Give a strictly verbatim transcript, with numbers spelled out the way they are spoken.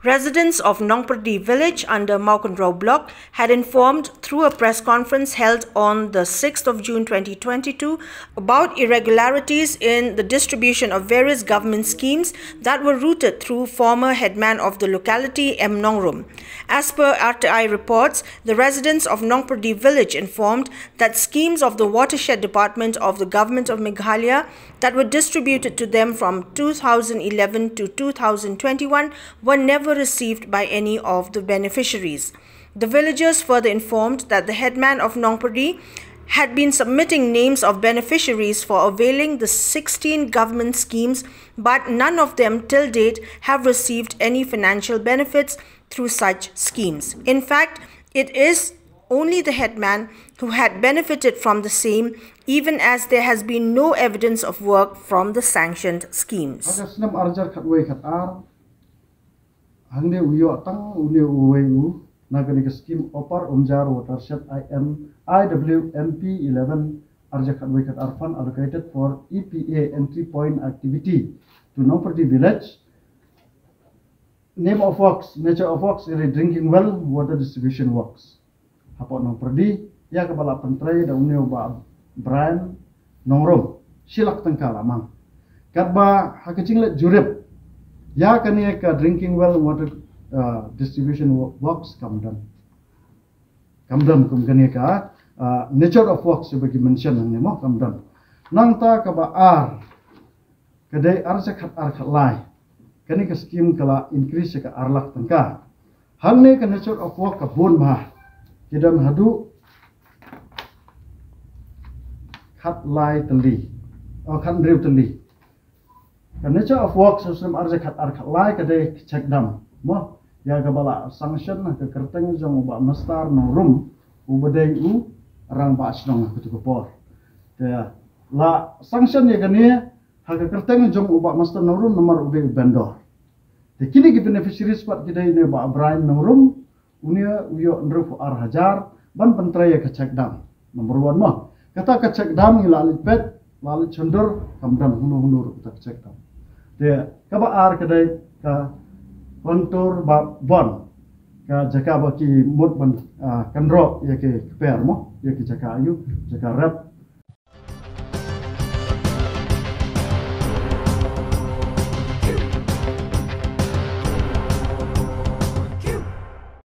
Residents of Nongperdi village under Mawkynrew block had informed through a press conference held on the sixth of June twenty twenty-two about irregularities in the distribution of various government schemes that were routed through former headman of the locality, M Nongrum. As per R T I reports, the residents of Nongperdi village informed that schemes of the watershed department of the government of Meghalaya that were distributed to them from two thousand eleven to two thousand twenty-one were never received by any of the beneficiaries. The villagers further informed that the headman of Nongperdi had been submitting names of beneficiaries for availing the sixteen government schemes, but none of them till date have received any financial benefits through such schemes. In fact, it is only the headman who had benefited from the same, even as there has been no evidence of work from the sanctioned schemes. Ha ka snem arjar khatwei khatar, hangne u ïoh tang une uwei u na kane ka scheme Upper Umjar Watershed I M, I W M P eleven, arjar khatwei khatar fund allocated for E P A entry point activity to Nongperdi village. Name of works, nature of works, iri drinking well, water distribution works. Hapoh Nongperdi, ïa kaba la pyntrei da une u Bah Brian Nongrum, shi lak tyngka la mang. Katba ha ka jingleit jurip ïa kane ka drinking well water, uh, distribution wo-, works kam don. Kam don kum kane ka, uh, nature of works ba ki mention hangne mo, kam don. Nangta kaba ar, ka dei arjar khatar khatlai. Kane ka scheme ka la increase ka ar lak tyngka. Hangne ka nature of work ka bun bha. Ki don haduh khatlai tylli, oh, khathynriew tylli. Ka nature of work ha u snem arjar khatar khatlai ka dei ka check dam mo, ïa kaba la sanction ha ka kyrteng jong u Bah Master Nongrum, uba dei u rangbah shnong ha katu ka por. Te la sanction ïa kane ha ka kyrteng jong u Bah Master Nongrum namar u dei u vendor. Te kine ki beneficiaries pat ki dei une u Bah Brian Nongrum, une u ïoh hynriewphew ar hajar ban pyntrei ïa ka check dam. Number one mo. Kata ka check dam ngi la leit peit, la leit shon dur, kam don hangno hangno ruh kata ka check dam. Te kaba ar ka dei ka contour ba bond, ka jaka ba ki mut ban, ah, kynroh ïa ki kper mo, ïa ki jaka aïu, jaka rep,